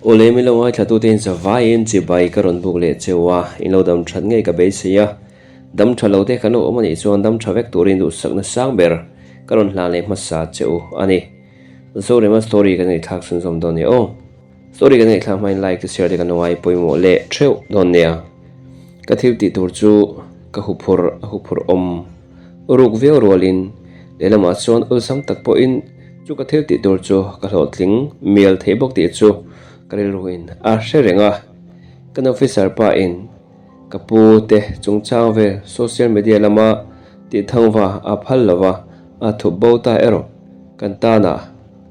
Awle min lo ngaithlatute in zavaiin chibai ka rawn buk leh cheu a, in lo dam that ngei ka beisei a, dam tha lo te kan lo awm a nih chuan dam tha vek turin duhsakna sang ber ka rawn hlan leh hmasa cheu a ni. Zorema story kan ngaihthlak chhunzawm dawn nia aw. Story kan ngaihthlak hmain like te share te kan lo ngai pawimawh leh theuh dawn nia. Ka thil tih tur chu ka huphurh a huphurh awm ruk viau rualin lehlamah chuan awlsam tak pawhin chu ka thil tih tur chu ka hlawhtling mial thei bawk tih chu ka rilruin a hre reng a. Kan officer pa in ka pu te chungchang vel social media lama tih thangva a phal lova a thup bo ta erawh kan tanah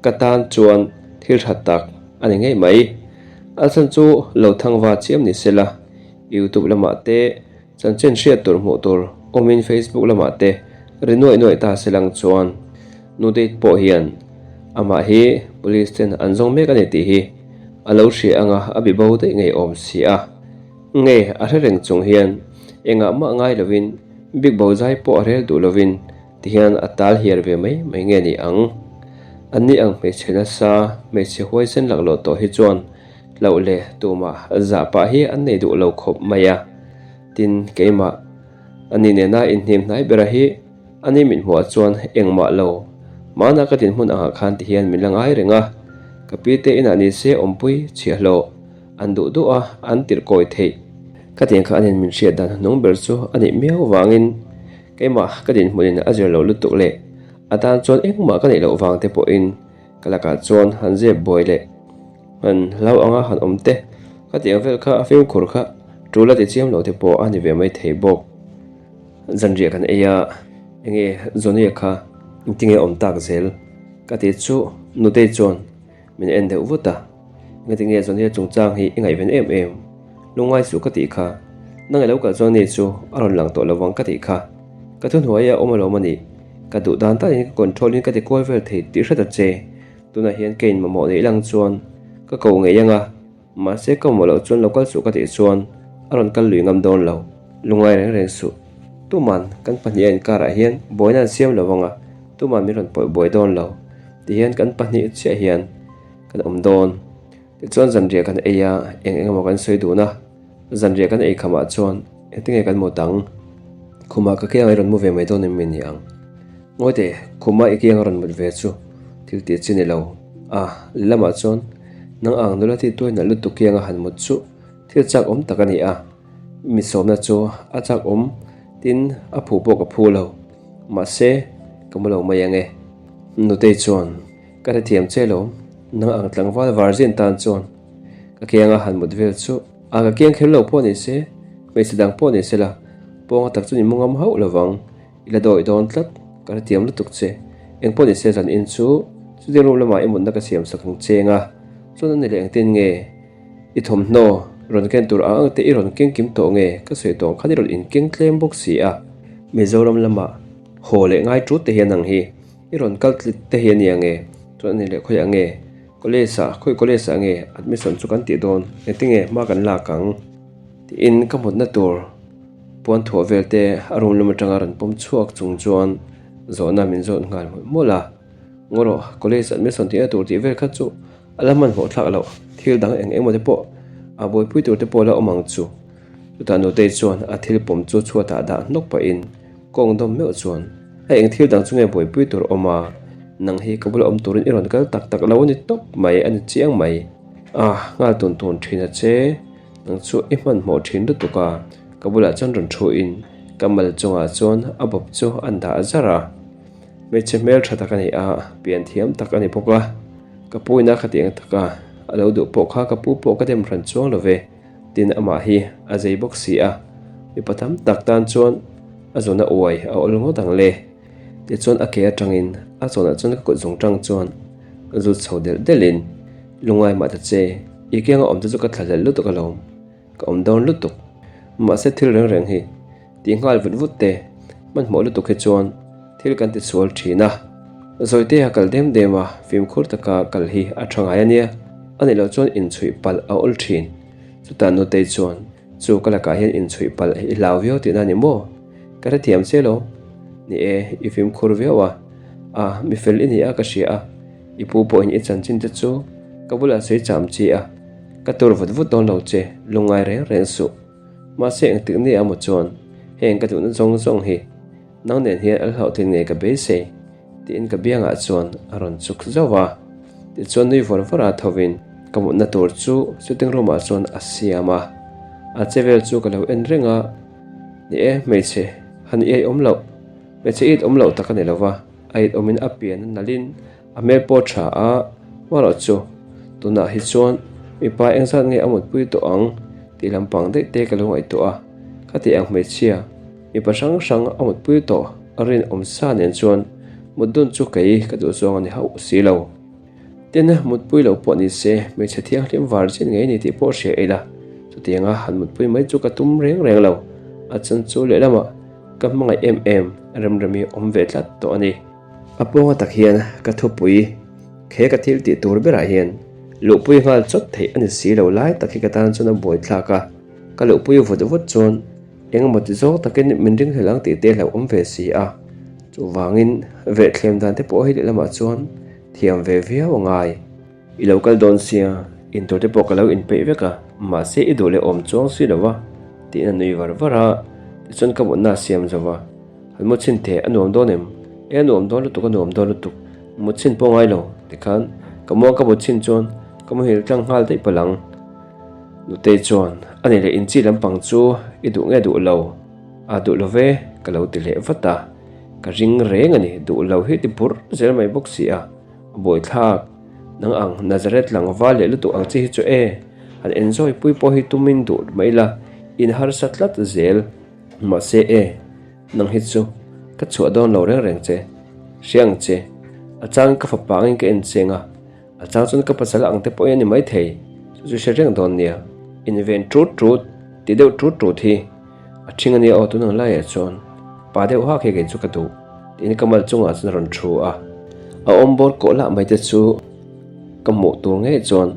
ka tan chuan thil tha tak a ni ngei mai. A chhan chu lo thangva chiam ni sela YouTube lamah te chanchin hriat tur hmuh tur awmin Facebook lamah te ri nuaih nuaih ta se lang chuan Nudate pawh hian amah hi police ten an zawng mek a ni tih hi a lo hria anga a bi bo daih ngei awm si a. Nge a hre reng chung hian engah mah ngai lovin bik bo zai pawh a rel duh lovin Tihian a tal hiar ve mai mai nge ni ang? Anni ang hmeichhe nasa, hmeichhe huaisen laklawh tawh hi chuan hlauh leh tumah zah pah hi an nei duh lo khawp mai a. Tin, keimah ani nena inhnim hnai bera hi ani mit hmuhah chuan engmah lo. Hmana ka dinhmun angah khan tihian min la ngai reng a, ka pi te inah ni se awmpui chhiahhlawh an duh duh a, an tirh kawi theih. Ka tiang kha anin min hriat dan hnung ber chu a nih miau vangin Keimah ka dinhmunin a zir lo lutuk leh a tan chuan engmah ka neih loh vang te pawhin ka lakah chuan han zep buai leh han hlau anga han awm te ka tih ang vel kha a fimkhur kha tul a ti chiam lo te pawh a ni ve mai thei bawk. Zanriah kan ei a, enge Johnny-a kha engtinge awm tak zel ka tih chu Nutei chuan Min en deuh vut a, Engati nge Johnny-a chungchang hi i ngaihven em em? Lungngai suh ka tih kha. Nang i lo kal chuan ni chu a rawn lang tawh lovang ka tih kha. Ka thuhnuai a awm alawm a nih. Ka duh dan takin ka control in ka ti kual vel thei tih hret a che. Tunah hian ka in mamawh neih lang chuan ka ko ngei ang a, mahse ka mamawh loh chuan lo kal suh ka tih chuan a rawn kal lui ngam dawn lo. Lungngai reng reng suh. Tuman kan pahniha inkarah hian buaina an siam lovang a, tuman min rawn pawih buai dawn lo. Tihian kan pahnih chiah hian kan awm dawn. Tichuan zanriah kan ei a, eng eng emaw kan sawi dun a. Zanriah kan ei khamah chuan engtinge kan mut ang? Khumah ka kiang i rawn mu ve mai dawn em mi ni ang? Ngawi teh, khumah i kiang a rawn mut ve chu thil tih chi ni lo. A, lehlamah chuan nang ang nula tih tuai nalh lutuk kianga han mut chu thil chak awm tak a ni a. Mi sawmna chu a chak awm tin a phu pawh ka phu lo. Mahse, ka mu lo mai ang e. Nutei chuan, Ka hrethiam che lo, nang ang tlangval virgin tan chuan ka kianga han mut vel chu a ka kiang kher lo pawh ni se, hmeichhe dang pawh ni se la, pawnga tak chu ni mu ngam hauh lovang, i la dawi dawn tlat, ka hrethiam lutuk che. Eng pawh ni se zan in chu chuti room lamah i mutna ka siam sak ang cheng a, chuan a ni leh engtin nge i thawmhnaw rawn ken tur ang ang te i rawn keng kim tawh nge ka sawi tawh ang khan i rawn inkeng tlem bawk si a, Mizoram lamah haw leh ngai tut te hian ang hi. I rawn kal tlit te hi a nia nge? Chuan a ni leh khawiah nge? College ah, khawi college ah nge admission chu kan tih dawn? Engtinge hma kan lak ang? Tiin ka hmutna tur puan thuah vel te a room lam atanga rawn pawm chhuak chung chuan zawhna min zawt nghal mawlh mawlh a. Ngaw rawh, college admission tihna tur tih vel kha chu a la hmanhmawh thlak loh, thil dang eng emaw te pawh a buaipui tur te pawh la awm ang chu. Chutah Nutei chuan a thil pawm chu chhuatah dah hnawk pahin kawng dawm meuh chuan, A eng thil dang chu nge buaipui tur awm a, nang hi ka bula awm turin i rawn kal tak tak lo a ni tawp mai, a ni chiang mai. A, nghal tun tun thin a che, nang chu i hmanhmawh thin lutuk a, ka bulah chuan rawn thu in ka mal chungah chuan a bawp chu an dah zar a. Hmeichhe hmel tha tak a ni a, pian thiam tak a ni bawk a, ka pu ina khatiang taka a lo duh pawh kha ka pu pawh ka dem hran chuang lo ve. Tin amah hi a zei bawk si a, mipa tam tak tan chuan a zawna uai a awl ngawt ang le. Tichuan a ke atangin a chawnah chuan ka kut zawng tang chuan zut chho delh delhin, Lungngai mah ta che, i kianga awm te chu ka thlahlel lutuk alawm, ka awm dawn lutuk. Mahse thil reng reng hi tih nghal vut vut te, hmanhmawh lutuk hi chuan thil kan ti sual thin a. Zawitea kal dem dem a, fimkhur taka kal hi a tha ngai a nia, a nih loh chuan inchhuih palh a awl thin. Chutah Nutei chuan, Chu ka lakah hian inchhuih palh i hlau viau tihna a ni maw? Ka hrethiam che lo. Ni e, i fimkhur viau a. A, mi fel i ni a ka hria a, i pu pawhin i chanchin te chu ka bulah sawi cham chi a. Ka tur vut vut dawn lo che, lungngai reng reng suh. Mahse engtik ni emaw chuan heng ka duhna zawng zawng hi nang nen hian a hlauhthin ngei ka beisei tiin ka biangah chuan a rawn chuk zauh a. Tichuan nui vawr vawr a thovin ka mutna tur chu sitting room ah chuan a siam a. A che vel chu ka lo en reng a, ni e hmeichhe han iai awm loh, hmeichhe it awm loh tak a ni lo va, a it awmin a pian a nalhin A hmel pawh tha a, hmarawh chu tunah hi chuan mipa engzat nge a mutpui tawh ang tih lampang daih te ka lo ngaihtuah a, khati ang hmeichhia mipa hrang hrang a mutpui tawh a rinawm sa nen chuan mut dun chu kei ka duh zawng a ni hauh si lo. Tin, mutpui lo pawh ni se hmeichhe thianghlim virgin ngei ni tih pawh hria ila, chutianga han mutpui mai chu ka tum reng reng lo, a chan chu lehlamah ka hmangaih em em Remremi awm ve tlat tawh a ni. A pawnga tak hian ka thupui he ka thil tih tur berah hian luhpui nghal chawt theih a ni si lo lai tak hi ka tan chuan a buai thlak a, ka luhpui vut vut chuan engemaw ti zawng takin min ring hlel ang tih te hlauh awm ve si a, chuvangin vehthlem dan te pawh hi lehlamah chuan thiam ve viau a ngai. I lo kal dawn sia, intur te pawh ka lo inpeih vek a, mahse i duh leh awm chuang si lo va, tiin a nui var var a, tichuan ka mutna a siam zo va, Han mu chhin teh, a nuam dawn em? E a nuam dawn lutuk, a nuam dawn lutuk, mut chhin pawh ngai lo, tikhan ka muang ka mut chhin chuan ka muhil tlang nghal daih palh ang. Nutei chuan, A nih leh inchi lampang chu i duh nge duh lo? A duh lo ve, ka lo ti leh vat a, ka ring reng a ni, duh lo hi ti bur zel mai bawk si a. A buaithlak, nang ang Nazareth tlangval leh lutuk ang chi hi chu e, han enjoy pui pawh hi tumin duh mai la, in harsa tlat zel. Mahse e, nang hi chu ka chhuah dawn lo reng reng che, hria ang che, a changin ka fapa angin ka en cheng a, a chang chuan ka pasal ang te pawhin a ni maithei, chu chu hre reng dawn nia, inven tut tut, ti deuh tut tut hi. A ṭhing a nia aw tun ang laiah chuan pa deuh hak hi kei chu ka duh tiin ka mal chungah chuan a rawn thu a. A awm bawr kawh lah mai te chu ka hmuh tur ngei chuan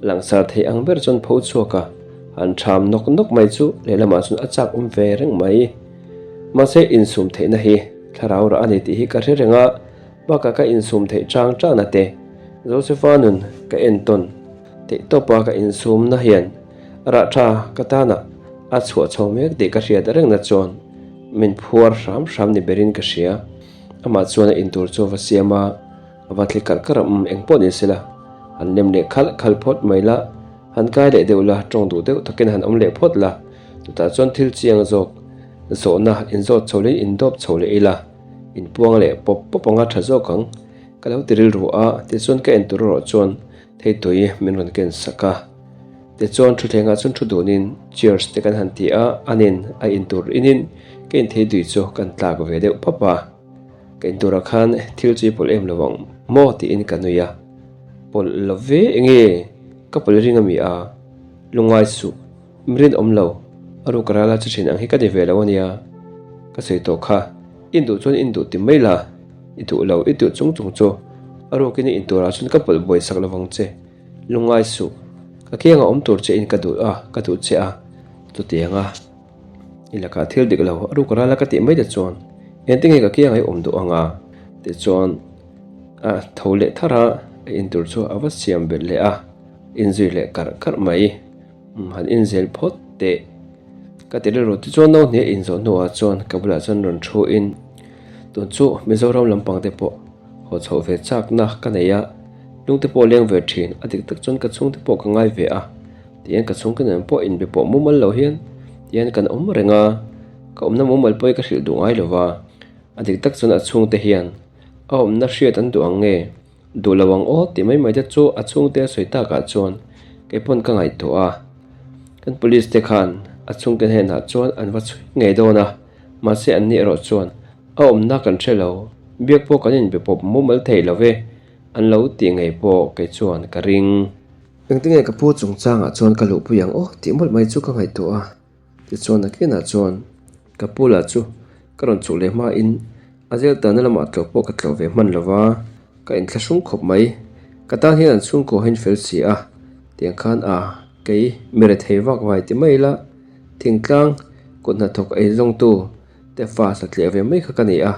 langsar thei ang ber chuan pho chhuak a, han ṭham nawk nawk mai chu lehlamah chuan a chak awm ve reng mai. Mahse insum theihna hi thlarau rah a ni tih hi ka hre reng a, bakah ka insum theih chang changna te Josepha nun ka entawn theihtawpa ka insumna hian Rah tha ka tanah a chhuah chho mek tih ka hriat rengna chuan min phuar hram hram ni berin ka hria. Amah chuan a intur chu a va siam a, a va thli karh karh a, umm eng pawh ni sela, han lem leh khalh khalh phawt mai la, han kai leh deuh la, tawng duh deuh takin han awm leh phawt la, chutah chuan thil chiang zawk zawhna inzawt chho leh indawp chho leh ila, inpuang leh pawp pawp anga tha zawk ang ka lo ti rilru a, tichuan ka entur erawh chuan Theitui min rawn ken sak a, tichuan thutthlengah chuan thu dunin cheers te kan han ti a, anin a intur inin ka intheitui chu kan tlak ve deuh pap a, ka inturah khan thil chu i pawlh em lo ang maw tiin ka nui a, pawlh lo ve enge ka pawlh ring ami a, lungngai suh mi rinawm lo a ruk rala che thin ang hi ka ni ve lo ania ka sawi tawh kha induh chuan induh ti mai la. I duh lo, i duh chung chung chu a rukin i inturah chuan ka pawlh buai sak lovang che. Lungngai suh, ka kiangah awm tur che in ka duh a, ka duh che a. Chutiang a, i lakah thil dik lo, a ruk ral a ka tih mai te chuan engtin nge ka kiangah i awm duh ang a? Tichuan a tho leh thar a, a intur chu a va siam belh leh a, inzui leh karh karh mai. Han inzel phawt teh. Ka ti rilru tichuan no hniah inzawh hnuah chuan ka bulah chuan rawn thu in tun chu Mizoram lampang te pawh haw chhoh ve chakna ka nei a, lung te pawh leng ve thin a dik tak chuan ka chhung te pawh ka ngai ve a tihian ka chhung ka nen pawh inbe pawh mumal lo hian tihian kan awm reng a, ka awmna mumal pawh hi ka hrilh duh ngai lo va, a dik tak chuan a chhung te hian a awmna hriat an duh ang nge? Duh lo ang aw tih mai mai te chu a chhungte a sawi takah chuan kei pawn ka ngaihtuah a, kan police te khan a chhungte hnenah chuan an va chhui ngei dawn a, mahse an ni erawh chuan a awmna kan hre lo, biak pawh kan inbe pawp mumal thei lo ve, an lo tih ngei pawh kei chuan ka ring. Engtinge ka pu chungchangah chuan ka luhpui ang aw tih mawlh mai chu ka ngaihtuah a. Tichuan nakinah chuan ka pu lah chu ka rawn chhuk leh hmain a zel tanna lamah tlawh pawh ka tlawh ve hman lo va, ka inthlahrung khawp mai. Ka tan hian an chhungkaw hian fel si a, tiang khan a kei mi rethei vak vai ti mai ila thingtlang kut hnathawk ei zawngtu te fa satliah ve mai kha ka ni a,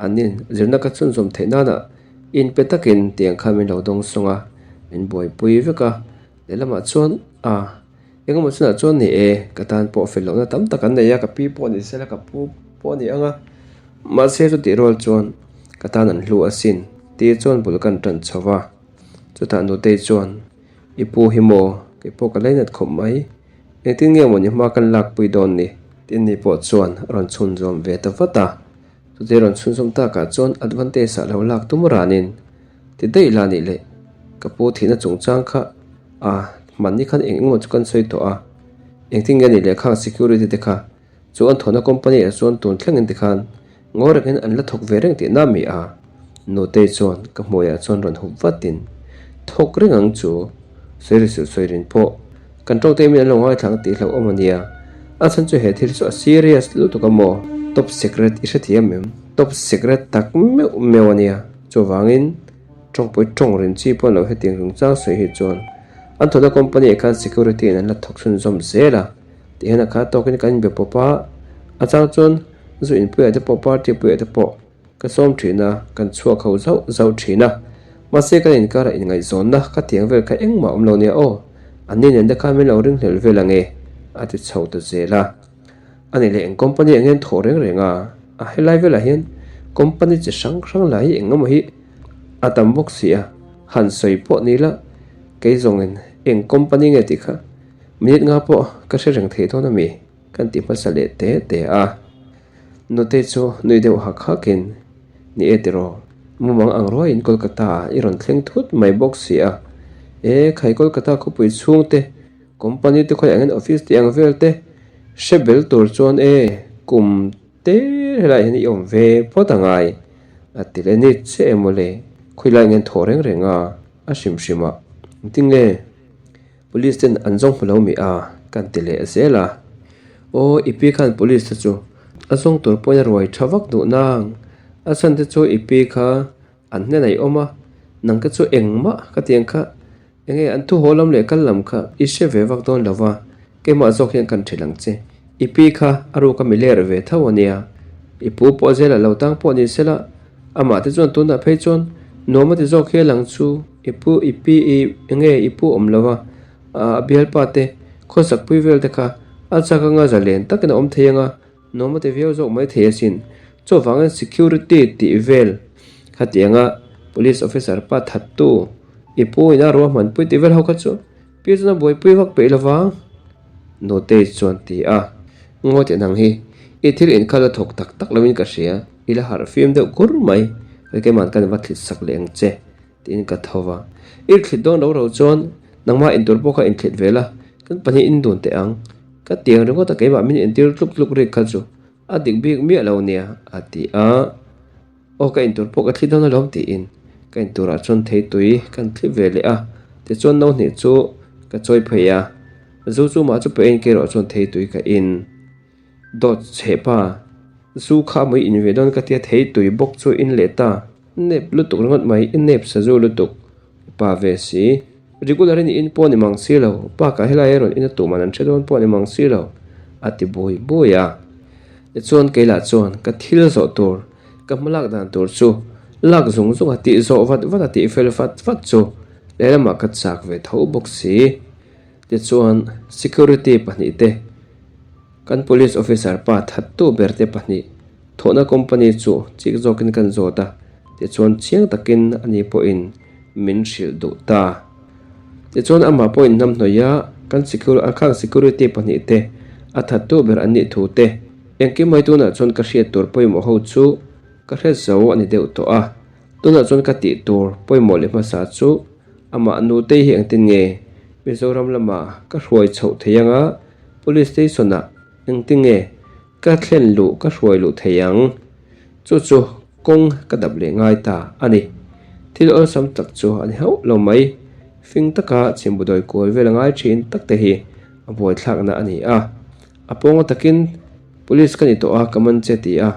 an nin zirna ka chhunzawm theih nana inpe takin tiang khan min lo dawng sawng a, min buaipui vek a, lehlamah chuan. A, engemaw chunah chuan ni e, ka tan pawh fel lohna tam tak an nei a, ka pi pawh ni sela ka pu pawh a ni ang a, mahse chutih rual chuan ka tan an hlu asin tih chuan bul kan tan chho va. Chutah Nutei chuan, I pu hi maw? Kei pawh ka lainat khawp mai. Engtin nge maw ni hma kan lakpui dawn ni? Tin ni pawh chuan a rawn chhunzawm ve ta vat a. Chutih rawn chhunzawm takah chuan advantage ah lo lak tum ranin ti daih la nih leh ka pu thihna chungchang kha a hmanni khan eng engemaw chu kan sawi tawh a. Engtin nge nih leh khang security te kha chu an thawhna company ah chuan tun thlengin tikhan ngawi rengin an la thawk ve reng tihna mi a? Nutei chuan ka hmuaiah chuan rawn hup vatin thawk reng ang chu sawi ri suh sawi rin pawh kan tawngte min an lo ngaithla ang tih hlauhawm a nia. A chhan chu he thil chu a serious lutuk a maw? Top secret i hrethiam em? Top secret tak meuh meuh a nia. Chuvangin tawngpui tawng rin chi pawh an lo hetiang chungchang sawi hi chuan an thawhna company ah khan security in an la thawk chhunzawm zel a. Tihian a khat tawkin kan inbe pawp a, a chang chuan zu inpuiah te pawh party puiah te pawh ka sawm thin a, kan chhuak ho zauh zauh thin a. Mahse kan inkarah inngaihzawnna ka tiang vel kha engmah awm lo nia aw, anni nen te khan min lo ringhlel vel ange a ti chho ta zel a. Ani leh eng company ang hian thaw reng reng a, a helai velah hian company chi hrang hrang lah hi engemaw hi a tam bawk si a, han sawi pawh ni la kei zawngin eng company nge tih kha Minute nga pawh ka hre reng thei dawn a mi? Kan ti hmasa leh te te a. Nute chu nui deuh hak hakin, Ni e tiraw, mumang ang ruaiin Kolkata ah i rawn thleng thut mai bawk si a. E, khai Kolkata khawpui chhungte, company te khawi angin office tih ang vel te hre bel tur chuan e, kum te helaiah hian i awm ve phawt a ngai. A ti leh ni che em mawle, khawilai ngen thaw reng reng a, a hrim hrim a. Engtinge? Police ten an zawng hmu lo mi a, kan ti leh zel a. Aw, i pi khan police te chu a zawng tur pawhin a ruai tha vak duh nang. A chhan te chu i pi kha an hnenah i awm a, nang te chu engmah ka ti ang kha, enge an thu haw lam leh kal lam kha i hre ve vak dawn lo va, keimah zawk hian kan ṭhilh ang che. I pi kha a ruk a mi ler ve tho a nia. I pu pawh zela lo tang pawh ni sela, amah te chuan tunah phei chuan nuam a ti zawk hial ang chu. I pu i pi i enge i pu awm lo a, a bialpa te khawsak pui vel te kha a chak anga zalen takin a awm thei anga nuam a ti viau zawk mai thei asin. Chuvangin security tih vel khatianga police officer pa thattu i pu ina ruahman pui tih vel ho kha chu pi chuan a buaipui vak peih lova Nutei chuan ti a. Ngawi teh nang hi i thil inkhal a thawk tak tak loin ka hria, i la harh fim deuh kur mai, keimah kan va thlit sak leh ang che. Tiin ka tho va. I thlit dawn ro ro chuan nangmah intur pawh kha inthlit ve la, kan pahnih in dun teh ang. Ka tiang ringawt a keimah min entir tluk tluk rik kha chu a dik bik miah lo nia a ti a. Aw ka intur pawh ka thlit dawn alawm tiin ka inturah chuan theitui kan thlit ve leh a, tichuan no hnih chu ka chawi phei a, zu chu mah chu peh in kei erawh chuan theitui ka in. Dawt chhe pa, zu kha mui in ve dawn ka tia thei tui bawk chu in leh ta, nep lutuk ringawt mai, i nep sa zu lutuk, i pa ve si, regular in i in pawh ni mang si lo, bakah helai a rawn in a tum an an hre dawn pawh ni mang si lo, a ti bui bui a. Tichuan kei lah chuan ka thil zawh tur, ka hma lak dan tur chu lak zung zung a tih zawh vat vat a tih fel vat vat chu lehlamah ka chak ve tho bawk si. Tichuan security pahnih te Kan police officer pa thattu ber te pahnih thawhna company chu chik zawkin kan zawt a, tichuan chiang takin ani pawhin min hrilh duh ta. Tichuan amah pawhin hnamhnawih a kan khang security pahnih te a thattu ber an nih thu te engkim mai tunah chuan ka hriat tur pawimawh ho chu ka hre zo a ni deuh tawh a, tunah chuan ka tih tur pawimawh leh hmasa chu amah nutei hi engtin nge Mizoram lamah ka hruai chhoh thei anga Police station ah engtinge ka thlen luh ka hruai luh thei ang? Chu chu kawng ka dap leh ngai ta a ni. Thil awlsam tak chu a ni hauh lo mai. Fing taka chhimbudawi kual vel a ngai thin tak te hi a buaithlakna a ni a. A pawnga takin Police ka ni tawh a ka man che ti a,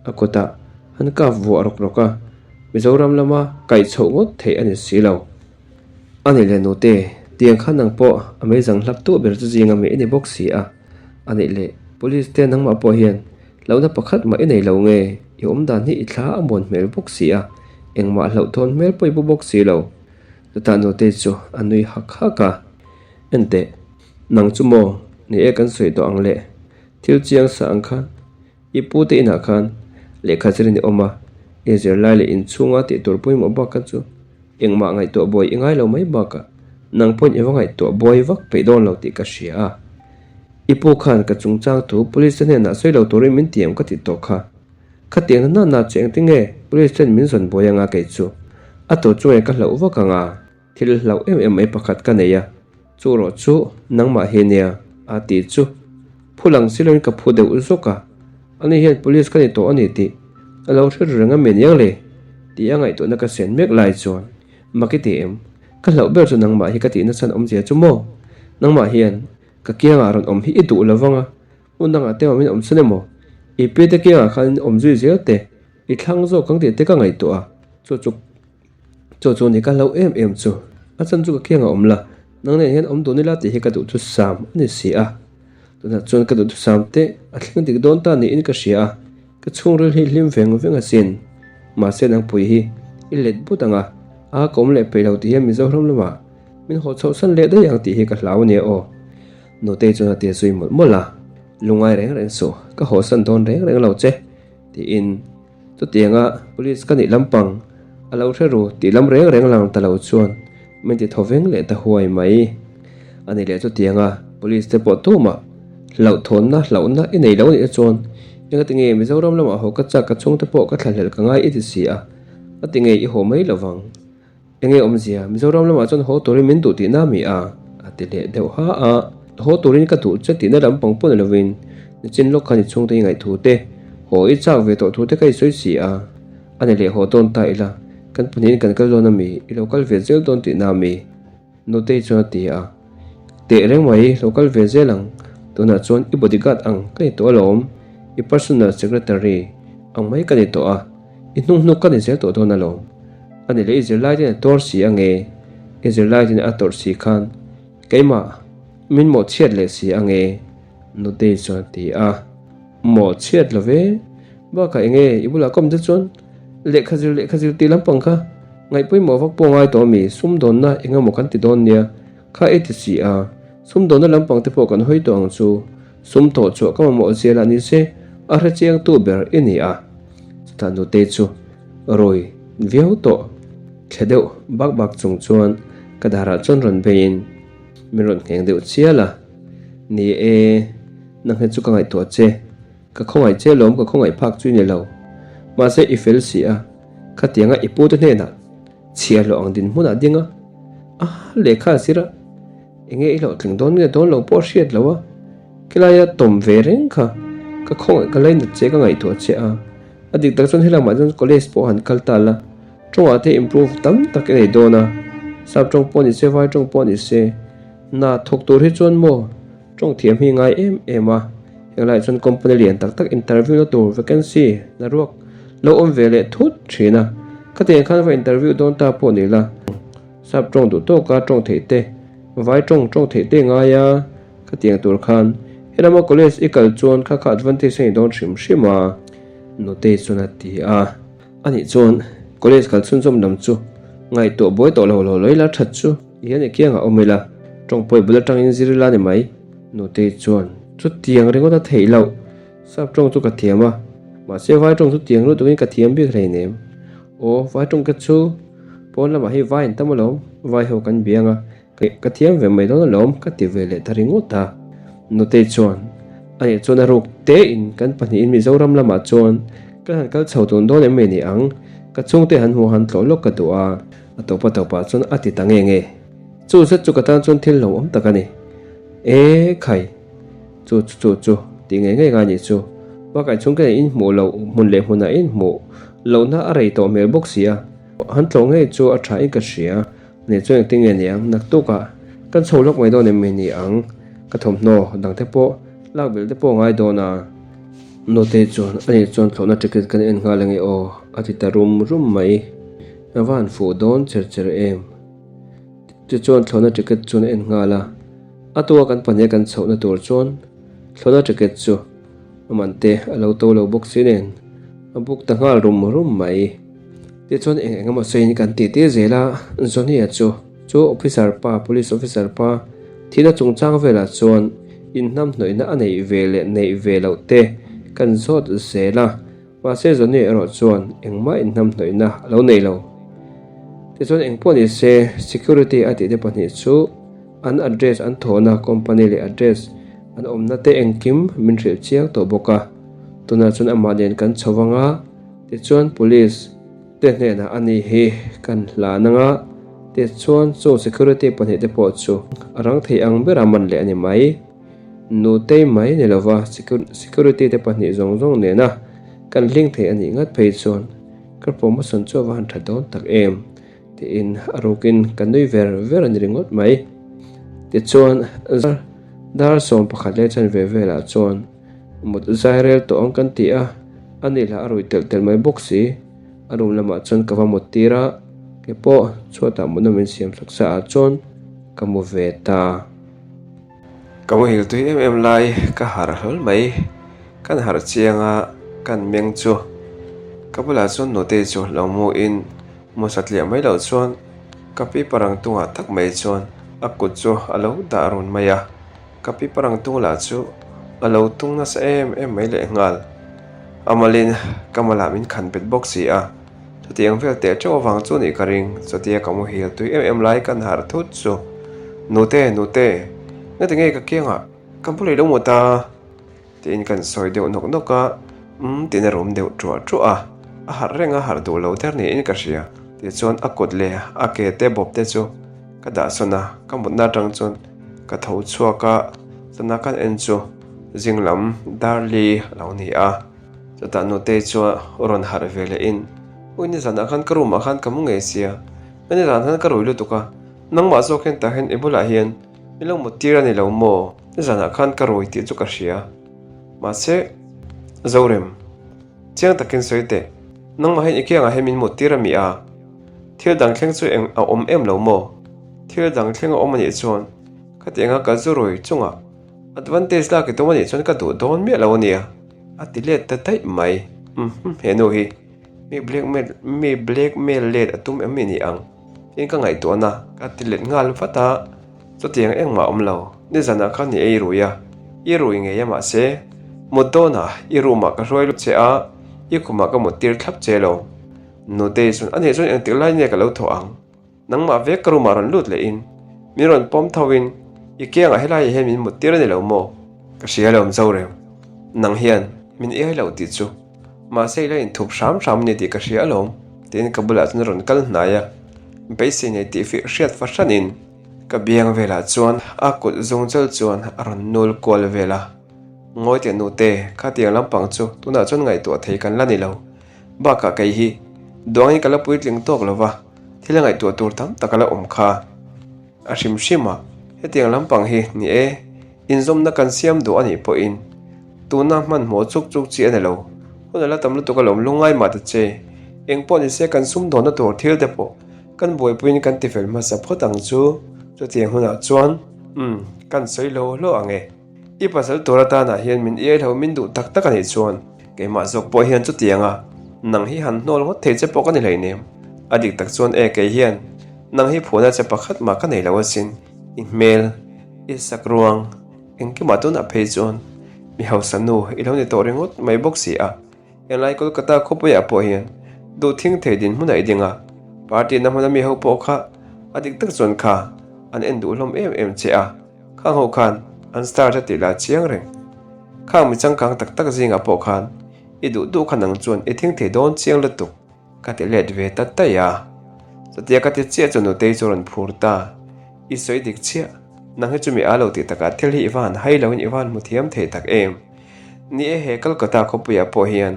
a kutah an kap vuah rawk rawk a, Mizoram lama kaih chhoh ngawt theih a ni si lo. A nih leh nute, tiang khan nang pawh a meizang hlap tuah ber chu zinga mi i ni bawk si a. A nih leh police te nangmah pawh hian hlauhna pakhat mah i nei lo nge, i awm dan hi i thla a muan hmel bawk si a, engmah hlauhthawn hmel pawh i pu bawk si lo. Chutah nute chu a nui hak hak a, Enteh. Nang chu maw? Ni e kan sawi tawh ang le. Thil chiang sa ang khan i pu te inah khan lehkha zirin i awm a, i zirlai leh inchhunga tih tur pawimawh bak kha chu engmah ngaihtuah buai i ngai lo mai bakah nang pawhin i va ngaihtuah buai vak peih dawn lo tih ka hria a. I pu khan ka chungchang thu police te hnenah sawi lo turin min tiam ka ti tawh kha. Khatiang na na chu engtinge police ten min zawn buai anga kei chu a tur chu nge ka hlauh vak anga. Thil hlauh em em mai pakhat ka nei a, chu rawh chu nangmah hi nia a ti chu phu lang si loin ka phu deuh zawk a, ani hian police ka ni tawh a ni tih a lo hre ru reng a mi aniang le tih a ngaihtuahna ka sen mek lai chuan mak i ti em? Ka hlauh ber chu nangmah hi ka tihna chhan awmzia chu maw? Nangmah hian ka kiangah rawn awm hi i duh lo vang a, hmun dangah te awmin awm chhan emaw? I pi te kiangah khan awm zui zel teh i thlang zawk ang tih te ka ngaihtuah a, chu chu Chu chu ni ka hlo em em chu. A chan chu ka kiang a awm la, nang nen hian awm dun ila tih hi ka duhthusam a ni si a. Tunah chuan ka duhthusam te a thleng dik dawn ta niin ka hria a, ka chhungril hi hlim veng veng asin. Mahse nangpui hi i let but ang a, a ka awm leh peih lo tih hian Mizoram lamah min haw chhohsan leh daih ang tih hi ka hlau ania aw. Nutei chuan a ti zui mawlh mawlh a, Lungngai reng reng suh, ka hawsan dawn reng reng lo che, tiin. Chutianga police ka nih lampang a lo hre ru tih lam reng reng lang ta lo chuan min ti thaw veng leh ta huai mai. A ni leh chutianga police te pawh tumah hlauhthawnna hlauhna i nei lo nih chuan engati nge Mizoram lamah haw ka chak ka chhungte pawh ka thlahlel ka ngai i ti si a, a ti nge i haw mai lovang. Enge awmzia, Mizoram lamah chuan haw turin min duh tihna mi a? a ti leh deuh ha a. Haw turin ka duh che tihna lampang pawh ni lovin nichin lawk khan i chhungte i ngaih thu te, haw i chak ve tawh thu te ka i sawi si a. A ni leh haw dawn ta ila, kan pahnihin kan kal dawn a mi, i lo kal ve zel dawn tihna mi? Nutei chuan a ti a. Teh reng mai, lo kal ve zel ang, tunah chuan i bodyguard ang ka ni tawh alawm, i personal secretary ang mai ka ni tawh a. I hnung hnuk ka ni zel tawh dawn alawm. A ni leh i zirlai ten a tuar si ange, i zirlai ten a tawrh si khan keimah min mawhchhiat leh si ange, Nutei chuan a ti a. Mawhchhiat lo ve, bakah enge i bulah ka awm te chuan lehkha zir lehkha zir tih lampang kha ngaihpawimawh vak pawh ngai tawh ami, sumdawnna eng emaw kan ti dawn nia kha i ti si a, sumdawnna lampang te pawh kan hawi tawh ang chu. Sum tawh chhuah ka mamawh zia lah ni se a hre chiangtu ber i ni a. Chutah nute chu rawi viau tawh thle deuh bak bak chung chuan ka darah chuan rawn beiin min rawn ngheng deuh chial a. Ni e, nang hi chu ka ngaihtuah che, ka khawngaih che lawm ka khawngaih phak chu i ni lo. Mahse i fel si a, khatianga i pute hnenah chhiahhlawh ang dinhmunah ding a, a lehkha a zir a. Enge i hlawhtling dawn nge dawn lo pawh hriat lo a, khelaia tawm ve reng kha ka khawngaih ka lainat che ka ngaihtuah che a, a dik tak chuan helamah chuan college pawh han kal ta la, tawngah te improve tam tak i nei dawn a, sap tawng pawh ni se vai tawng pawh ni se, na thawk tur hi chuan maw tawng thiam hi ngai em em a, henglaiah chuan company lian tak tak interview na tur vacancy na ruak lo awm ve leh thut thin a, khatiang khan va interview dawn ta pawh ni la. Sap tawng duh tawka tawng theih te, vai tawng tawng theih te ngai a, khatiang tur khan helama college i kal chuan kha kha advantage a ni dawn hrim hrim a, Nutei chuan a ti a. Anih chuan college kal chhunzawm lam chu ngaihtuah buai tawh lo lo lo ila that chu i hian i kiangah awm ila, tawng pawih bul atangin zir ila ni mai, Nutei chuan chutiang ringawt a theih loh, sap tawng chu ka thiam a, mahse vai tawng chu tiang lutukin ka thiam bik hleinem. Aw, vai tawng ka chu pawn lamah hei vai an tam alawm, vai ho kan biang a, ka thiam ve mai dawn alawm ka ti ve leh ta ringawt a. Nutei chuan, Anih chuan a ruk tein kan pahnihin Mizoram lamah chuan kan han kal chho tun dawn em mai ni ang, ka chhungte han hmuh han tlawh lawk ka duh a, a tawpa tawpah chuan a ti ta nge nge. Chu zet chu ka tan chuan thil hlauhawm tak a ni. E khai! Chu chu chu chu tih ngei ngei ngai nih chu. Bakah chhung kena in hmuh loh hmun leh hmunah in hmuh lohna a rei tawh hmel bawk si a. Han tlawh ngei chu a tha in ka hria. Nih chuan engtin nge ni ang? Naktukah kan chho lawk mai dawn em mai ni ang? Ka thawmhnaw dang te pawh lak belh te pawh a ngai dawn a. Nute chuan a nih chuan thlawhna ticket kan en nghal ange aw a ti ta rum rum mai. A va han fuh dawn cher cher em. Tichuan thlawhna ticket chuan a en nghal a. A tua kan pahnih kan chhohna tur chuan thlawhna ticket chu a man te a lo to lo bawk si nen a book ta nghal rum rum mai. Tichuan eng eng emaw sawiin kan tih tir zel a, Johnny-a chu chu officer pa, police officer pa Thihna chungchang velah chuan inhnamhnawihna a neih ve leh neih ve loh te kan zawt zel a, mahse Johnny erawh chuan engmah inhnamhnawihna a lo nei lo. Tichuan engpawh ni se security a tihte pahnih chu an address an thawhna company leh address an awmna te engkim min hrilh chiang tawh bawk a, tunah chuan amah nen kan chho vang a, tichuan police. Te hnenah a ni hi kan hlan anga tichuan chung security pahnihte pawh chu a rang thei ang bera man leh a ni mai. Nutei mai ni lova security te pahnih zawng zawng nena kan hling thei a nih ngat phei chuan ka promotion chu a va han tha dawn tak em tiin a rukin ka nui ver ver a ni ringawt mai. Tichuan dar 11 leh chanve velah chuan mut zai rel tawh ang kan ti a, a ni lah a rui telh telh mai bawk si. A room lamah chuan ka va mut tir a, ke pawh chhuatah mutna min siam sak sa ah chuan ka mu ve ta. Ka muhil tui em em lai ka harh hlawl mai, kan harh chiang a, kan meng chu ka bulah chuan nute chu lo mu in mu satliah mai loh chuan ka pi parang tungah tak mai chuan a kut chu a lo dah run mai a. Ka pi parang tung lah chu a lo tung nasa em em mai leh nghal. A malin ka malah min khan bet bawk si a, chutiang vel teh teuh avang chu nih ka ring, chutia ka muhil tui em em lai kan harh thut chu. Nute, nute, ngati nge ka kiangah ka bu leh lo maw ta? Tiin kan sawi deuh nawk nawk a, umm tiin a rum deuh ṭuah ṭuah a, a harh reng a harh duh lo der niin ka hria. Tichuan a kut leh a ke te bawp te chu ka dah sawn a, ka mutna atang chuan ka tho chhuak a, chana kan en chu zing lam dar li a lo ni a. Chutah nutei chuan rawn harh ve leh in, Ui nizanah khan ka room ah khan ka mu ngei sia, nizan khan ka rui lutuk a, nangmah zawk hian tah hian i bulah hian I lo mut tir a ni lo maw? Nizanah khan ka rui tih chu ka hria. Mahse, Zorem, chiang takin sawi teh, nangmah hian i kiangah hian min mut tir a mi a? Thil dang thleng chu eng a awm em lo maw? Thil dang thleng a awm a nih chuan khati anga ka zu rui chungah advantage lak i tum a nih chuan ka duh dawn miah lo a nia, a ti let ta daih mai. Umm, he nu hi mi blackmail mi blackmail let a tum em mi ni ang? Tin ka ngaihtuahna ka ti let nghal vat a, chutiang engmah awm lo, nizanah khan i ei rui a, i rui ngei a mahse mut dawnah i room ah ka hruai lut che a, i khumah ka mut tir thlap che lo. Nutei chuan a nih chuan engtik lai nge ka lo thawh ang? Nangmah vek ka room ah rawn lut leh in min rawn pawm tho in i kiangah helai ah hian min mut tir a ni lo maw? Ka hria lo Zorem, nang hian min iai lo tih chu. Mahse i la inthup hram hram a ni tih ka hria alawm, tiin ka bulah chuan a rawn kal hnai a. Beisei nei tih fih hriat fahranin ka biang velah chuan a kut zung chal chuan a rawn nul kual vel a. Ngawi teh nute, khatiang lampang chu tunah chuan ngaihtuah thei kan la ni lo. Bakah kei hi duangin ka la puitling tawk lo va, thil a ngaihtuah tur tam tak a la awm kha. A hrim hrim a, hetiang lampang hi ni e, inzawmna kan siam duh a nih pawhin tuna hmanhmawh chuk chuk chi a ni lo. Hun a la tam lutuk alawm lungngai mah ta che. Eng pawh ni se kan sumdawnna tur thil te pawh kan buaipuiin kan tifel hmasa phawt ang chu. Chutiang hunah chuan umm kan sawi lo hlawh ang e. I pasal tur atanah hian min iai hlo min duh tak tak a nih chuan keimah zawk pawh hian chutiang a nang hi han hnawl ngawt thei che pawh ka ni hleinem. A dik tak chuan e kei hian nang hi phuahna che pakhat mah ka nei lo asin. I hmel, i sak ruang, engkimah tunah phei chuan mi hausa nu i lo ni tawh ringawt mai bawk si a. Englai Kolkata khawpuiah pawh hian duh thing thei dinhmunah i ding a, party na hmuna mi ho pawh kha a dik tak chuan kha an en duh hlawm em em che a. Khang ho khan an star te tih lah chiang reng. Khang mi changkang tak tak zingah pawh khan i duh duh kha nang chuan i thing thei dawn chiang lutuk ka ti let ve ta daih a. Chutia ka ti chiah chu nutei chu a rawn phur ta. I sawi dik chiah, nang hi chumi a lo tih takah thil hi i va han hai loin i va han hmu thiam thei tak em. Ni e he Kolkata khawpuiah pawh hian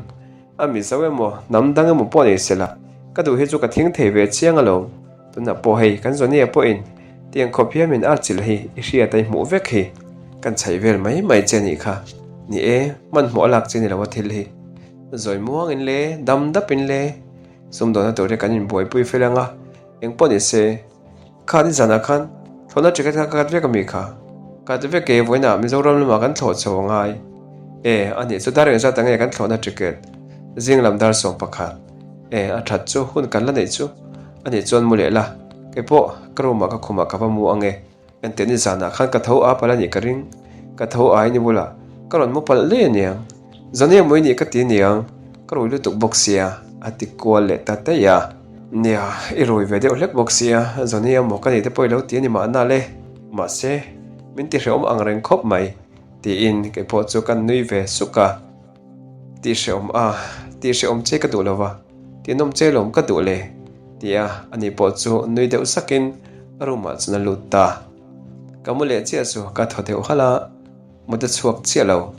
a Mizo emaw hnam dang emaw pawh nei sela ka duh hi chu ka thing thei ve chiang alawm. Tunah pawh hei kan Zonia pawhin tiang khawp hian min archilh hi i hriat a i hmuh vek hi kan chhaih vel mai mai che anih kha. Ni e, hmanhmawh a lak che ni lo a thil hi. Zawi muangin le, dam dapin le, sumdawnna tur hi kan inbuaipui fel ang a, engpawh ni se. Kha ni zanah khan thlawhna ticket kha ka kat vek a mi kha. Kat vek e, vawiinah Mizoram lamah kan thlawh chho a ngai. E, anih chu dar engzat ang nge kan thlawhna ticket? Zing lam dar 11. E, a that chu hun kan la neih chu. Anih chuan mu leh la, kei pawh ka room ah ka khumah ka va mu ang e. Enteh nizanah khan ka tho a palh a nih ka ring. Ka tho ai ni bulah ka rawn mu palh daih a niang. Zania mawi nih ka ti niang, ka rui lutuk bawk sia, a ti kual leh ta daih a. Nia, i rui ve deuh hlek bawk sia, Zania maw ka nih te pawh i lo ti a ni mahna le. Mahse, min ti hrehawm ang reng khawp mai, tiin kei pawh chu ka nui ve suk a. Tih hrehawm a, tih hrehawm che ka duh lo va, tih nawm che lawm ka duh le, tia ani pawh chu nui deuh sakin a room ah chuan a lut ta. Ka mu leh chiah chu ka thaw deuh halh a, mut a chhuak chiah lo.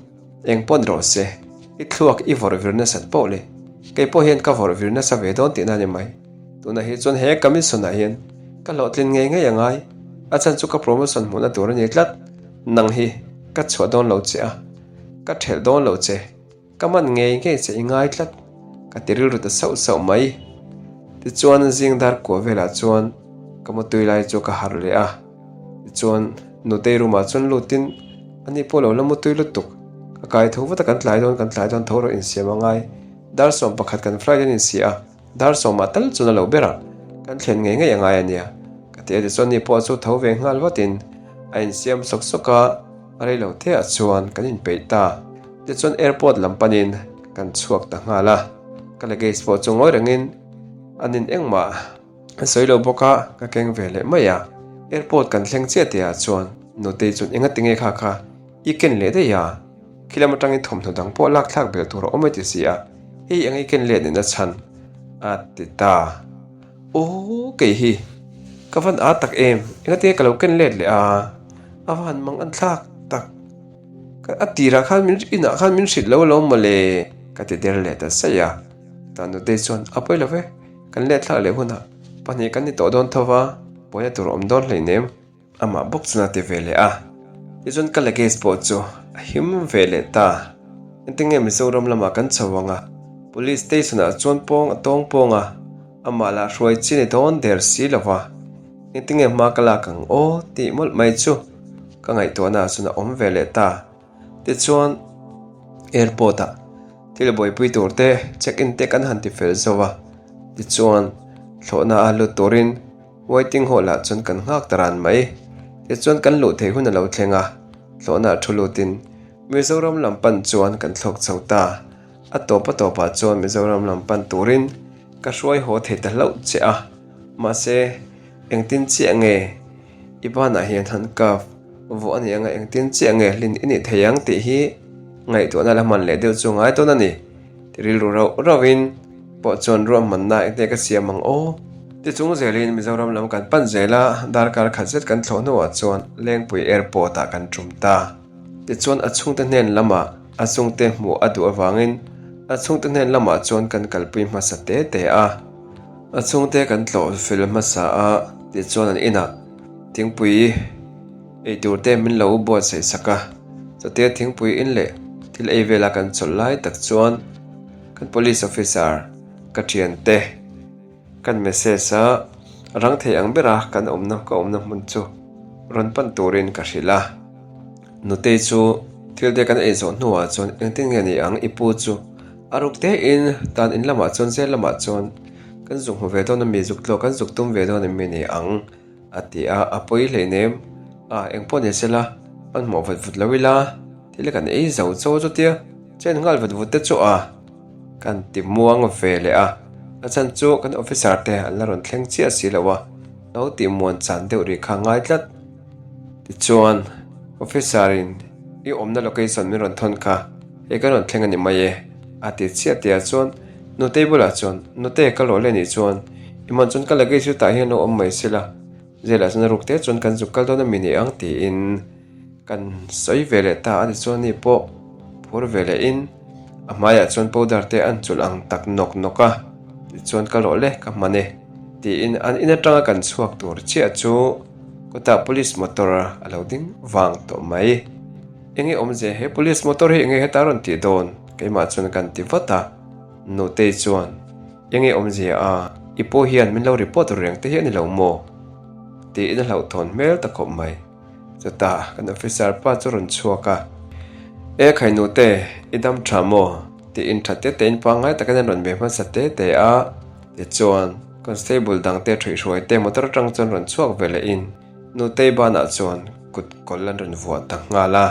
Eng pawh ni rawh se, i thluak i vawrh vir nasat poh le, kei pawh hian ka vawrh vir nasa ve dawn tihna a ni mai. Tunah hi chuan he commission ah hian ka hlawhtlin ngei ngei a ngai, a chhan chu ka promotion hmuhna tur a ni tlat, nang hi ka chhuah dawn lo che a. Ka ṭhelh dawn lo che, ka man ngei ngei che i ngai tlat, ka ti rilru ta sauh sauh mai. Tichuan zing dar kua velah chuan ka mutui lai chu ka harh leh a, tichuan nutei room ah chuan lutin ani pawh lo la mutui lutuk, ka kai tho vat a kan tlai dawn kan tlai dawn tho rawh insiam a ngai, dar 11 kan flight an insi a. Dar sawmah tal chuan a lo ber a, kan thlen ngei ngei a ngai a nia, ka ti a tichuan ni pawh chu tho ve nghal vatin a insiam sawk sawk a, a rei lo te ah chuan kan inpeih ta. Tichuan airport lam panin kan chhuak ta nghal a, ka luggage pawh chu ngawi rengin an in engmah a sawi lo bawk a, ka keng ve leh mai a. Airport kan thleng chiah tih ah chuan nutei chuan engati nge kha kha i ken leh daih a? Khilam atangin thawmhnaw dang pawh lak thlak belh tur a awm e ti si a, hei eng i ken let nihna chhan a ti ta. Aw kei hi ka van a tak em, engati nge ka lo ken let leh a, a va han mang an thlak tak, ka a tirah khan min inah khan min hrilh lo alawm mawle ka ti der leh ta saih a. Tah nutei chuan a pawi lo ve, kan let thlak leh hunah pahnih kan ni tawh dawn tho va, pawina tur a awm dawn hleinem. Amah bawk chuan a ti ve leh a, tichuan ka luggage pawh chu a him ve leh ta. Engtin nge Mizoram lamah kan chho ang a, Police station ah chuan pawng a tawng pawng a, amah lah hruai chi ni dawn der si lo va, engtin nge hma ka lak ang aw tih mawlh mai chu ka ngaihtuahna ah chuan a awm ve leh ta. Tichuan airport ah thil buaipui tur te check in te kan han ti fel zo a, tichuan thlawhna a lut turin Waiting hall ah chuan kan nghak ta ran mai. Tichuan kan luh theih hun a lo thleng a, thlawhna a thu lutin Mizoram lam pan chuan kan thlawk chho ta. A tawp a tawpah chuan Mizoram lam pan turin ka hruai haw thei ta hlauh che a, mahse engtin chiah nge i banah hian handcuff vuah a ni anga engtin chiah nge hlin i nih thei ang tih hi ngaihtuahna la hman leh deuh chu ngai dawn a ni. Ti rilru rauh rauhin pawh chuan ruahmanna engte ka siam ang aw. Tichung zelin Mizoram lam kan pan zel a, darkar khat zet kan thlawh hnuah chuan Lengpui Airport ah kan tum ta. Tichuan a chhungte hnen lamah a chhungte hmuh a duh avangin a chhungte hnen lamah chuan kan kalpui hmasa te te a. A chhungte kan tlawh fel hmasa a, tichuan an inah thingpui ei tur te min lo buatsaih sak a, chutia thingpui in leh thil ei vela kan chawlh lai tak chuan kan police officer ka thiante kan message a rang thei ang bera kan awmna ka awmna hmun chu rawn pan turin ka hrilh a, nutei chu thil te kan ei zawh hnuah chuan engtin nge ni ang i pu chu a ruk te in tan in lamah chuan zel lamah chuan kan zuk hmu ve dawn a mi zuk tlawh kan zuk tum ve dawn em mi ni ang. A ti a, a pawi hleinem. A, engpawh ni sela, hmanhmawh vat vut lo ila, thil kan ei zo cho chutia chen nghal vat vut te chu a, kan ti muang ve leh a. A chhan chu kan officer te an la rawn thleng chiah si lo a, lo tih muan chan deuh rih kha ngai tlat. Tichuan, officer in i awmna location min rawn thawn kha, hei kan rawn thleng a ni mai e, a ti chiah tihah chuan Nutei bulah chuan, Nute, ka lawh leh nih chuan i man chuan ka luggage chu tah hian lo awm mai sela, Zelah chuan a ruk te chuan kan zuk kal dawn a mi ni ang tiin kan sawi ve leh ta a ni chuan ni pawh phur ve leh in a hmaiah chuan powder te an chulh ang tak nawk nawk a, tichuan ka lawh leh ka hman e tiin an in atanga kan chhuak tur chiah chu kawtah police motor a lo ding vang tawh mai. Enge awmzia he police motor hi enge heta rawn tih dawn? Keimah chuan kan ti vat a, Nutei chuan, Enge awmzia a, i pawh hian min lo report reng te hi a ni lo maw? Tiin a hlauhthawn hmel ta khawp mai. Chutah kan officer pa chu rawn chhuak a, E khai Nute, i dam tha maw? Tiin tha te tein pangngai takin an rawn ve hmasa te te a, tichuan constable dangte ṭhuihhruai te motor atang chuan rawn chhuak ve leh in. Nutei banah chuan kut kawlh an rawn vuah ta nghal a.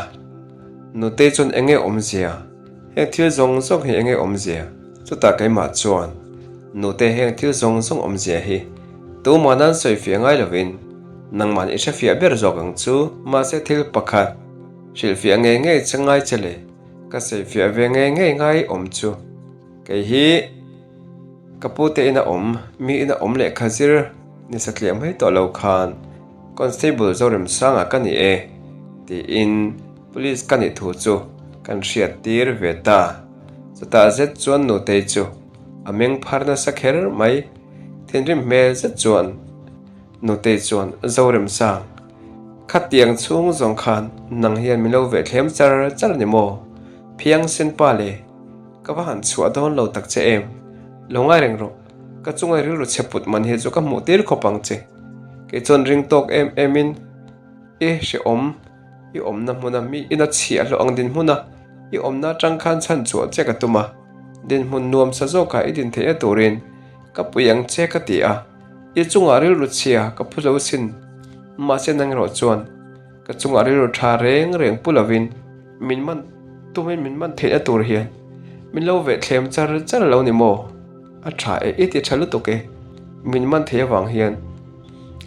Nutei chuan enge awmzia? Heng thil zawng zawng hi enge awmzia? Chutah keimah chuan Nutei heng thil zawng zawng awmzia hi tumah nan sawi fiah ngai lovin nangmahni i hrefiah ber zawk ang chu. Mahse thil pakhat hrilhfiah ngei ngei che ngai che le, ka sawifiah ve ngei ngei ngai awm chu kei hi ka pute ina awm, mi ina awm lehkha zir ni satliah mai tawh lo khan Constable Zoremsanga ka ni e tiin Police ka nih thu chu kan hriat tir ve ta. Chutah zet chuan Nutei chu a meng phar nasa kher mai. Thinrim hmel zet chuan Nutei chuan Zoremsang, Khatiang chhung zawng khan nang hian min lo veh thlem char char ni maw? Phiang senpa le, ka va han chhuah dawn lo tak che em? Lo ngai reng rawh, ka chunga rilru chhe put man hi chu ka hmuh tir khawp ang che. Kei chuan ring tawk em em in i hrehawm i awmna hmuna mi ina chhiahhlawh ang dinhmuna i awmna atang khan chhan chhuah che ka tum a, dinhmun nuamsa zawkah i din theihna turin ka pui ang che ka ti a, i chungah rilru chhia ka phu lo sin, mahse nang erawh chuan ka chungah rilru tha reng reng pu lovin min man tumin min man theihna tur hian min lo veh thlem char char lo ni maw? A tha e, i ti tha lutuk e, min man theih avang hian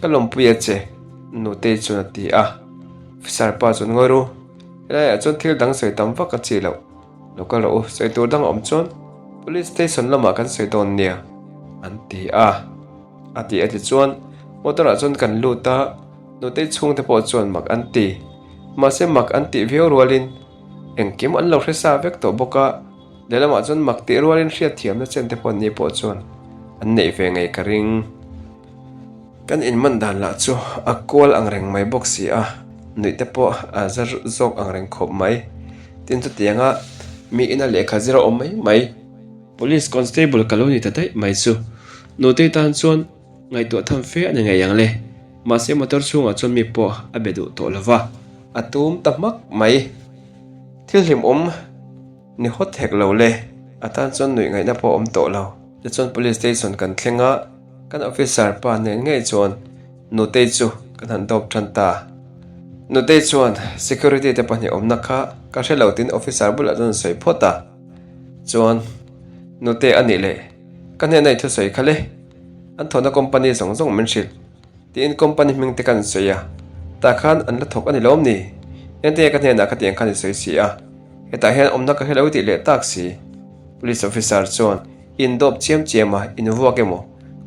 ka lawmpui a che, Nutei chuan a ti a. Officer pa chuan ngawi ru, helaiah chuan thil dang sawi tam vak a chi loh, lo kal rawh u, sawi tur dang a awm chuan Police Station lamah kan sawi dawn nia, an ti a. A ti a ti chuan motor ah chuan kan lut a, Nutei chhungte pawh chuan mak an ti. Mahse mak an tih viau rualin engkim an lo hre sa vek tawh bawk a. Lehlamah chuan mak tih rualin hriatthiamna chen te pawh ni pawh chuan an neih ve ngei ka ring. Kan inman dan lah chu a kual ang reng mai bawk si a, nuih te pawh a za zawk ang reng khawp mai. Tin chutianga mi ina lehkha zir a awm mai mai. Police constable ka lo ni ta daih mai chu Nutei tan chuan ngaihtuah tham fe a ni ngei ang le. Mahse motor chhungah chuan mi pawh a be duh tawh lo va. A tum ta hmak mai. Thil hlimawm. Ni hawt hek lo le, a tan chuan nuih ngaihna pawh a awm tawh lo. Tichuan Police Station kan thleng a, kan officer pa nen ngei chuan Nutei chu kan han dawp tan ta. Nutei chuan security te pahnih awmna kha ka hre lo tiin officer bulah chuan a sawi phawt a. Chuan Nutei a nih leh ka hnena i thusawi kha le, an thawhna company zawng zawng min hrilh. Tiin company hming te kan sawi a, tah khan an la thawk a ni lawm ni? Engtinge ka hnenah ka tiang khan i sawi si a, hetah hian awmna ka hre lo tih leh tak si. Police officer chuan in dawp chiam chiam a, in vuak emaw?